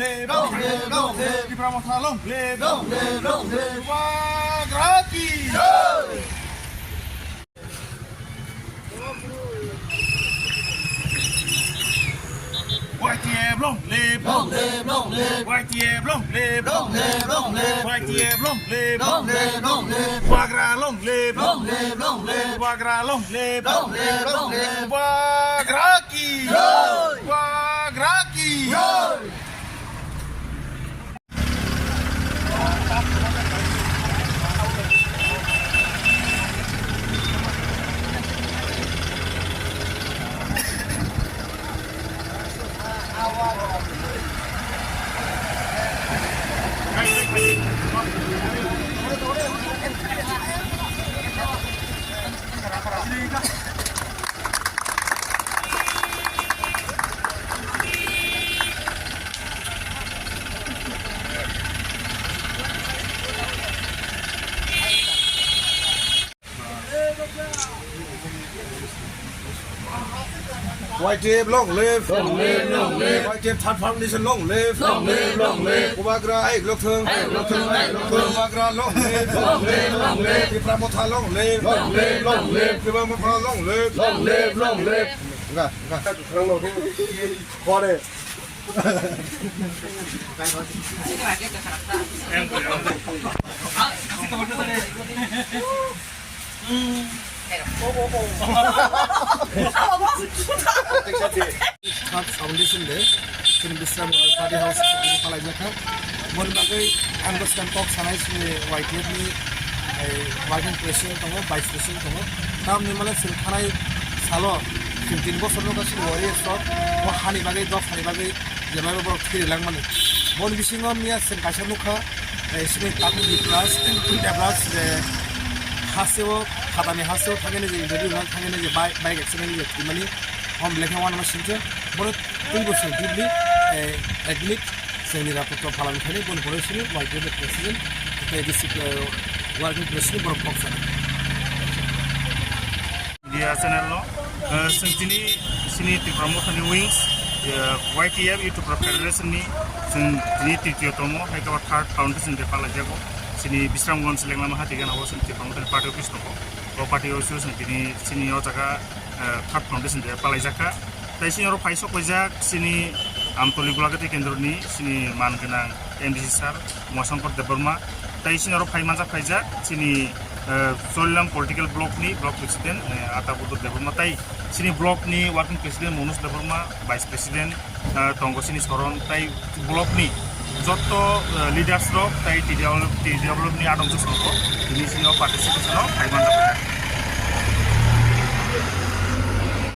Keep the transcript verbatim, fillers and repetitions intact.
Long live, long live. Tipra Motha long live. Long live, long live. Bubagra ki jai. Y T F long live. Long live, long live. Y T F long live. Long live, long live. Y T F long live. Long live, long live. Bubagra long live. Long live, long live. Bubagra long live. Long live, long live. Bubagra ki jai. Bubagra ki jai. Y T F long live. Long live, long live. Y T F Third Foundation long live. Long live, long live. Bubagra ayuk lok thung. Ayuk lok thung, ayuk lok thung. Bubagra long live. Long live, long live. Tipra Motha long live. Long live, long live. Tipra Motha long live. Long live, long live. Enggak, enggak. Kore. Third Foundation Day, chini Bisram Party House, chini palai jakha. Mon bagwi ang bwskang kok sanai chini Y T F ni, eh, working president tongo, vice president tongo. Tamni mane chwng thanai salo, chwng tin bosor no kaisa warriors rok, bo hani bagwi, dopha ni bagwi, Jemai bo borok thwi rilangmani. Boni bisingo miya chwng kaisa nukha, eh, sini Tatung Devraj, Devraj, eh, hasteo, khatani hasteo thangani je interview rwna thangani je bai-, bike accident je thwimani, hom lekha wanama singcha, bono twi bo chwng deeply, eh, admit, chwng nirapotto palan khaini, boni pore sini Y T F president, tei district, eh, working president borok kok sana. Media channel no, eh, chwng tini, chini Tipra Mothani wings, eh, Y T F Youth Tipra Federation ni chwng tini tritiyo tomo, hai khe third foundation day palaijago. Chini Bisramganj Lenglama Hatigana o chwng Tipra Mothani party office tongo. O party office o chwng tini chini o jaga, eh, third foundation day palaijakha. Tai chini oro phai sok paijak chini Amtoli Golagati Kendroni chini man gwnang M D C sir Umashankar Debbarma. Tai chini oro phai manjak phaijak chini, eh, Cholilam political block ni block president, eh, Ata Buddha Debbarma. Tai chini block ni working president Manoj Debbarma, vice president, eh, tongo chini Soron. Tai block ni jotto, eh, leaders rok tai T D W, T D W ni adong tongo. Tini chini o participation o phai manjak phaijak.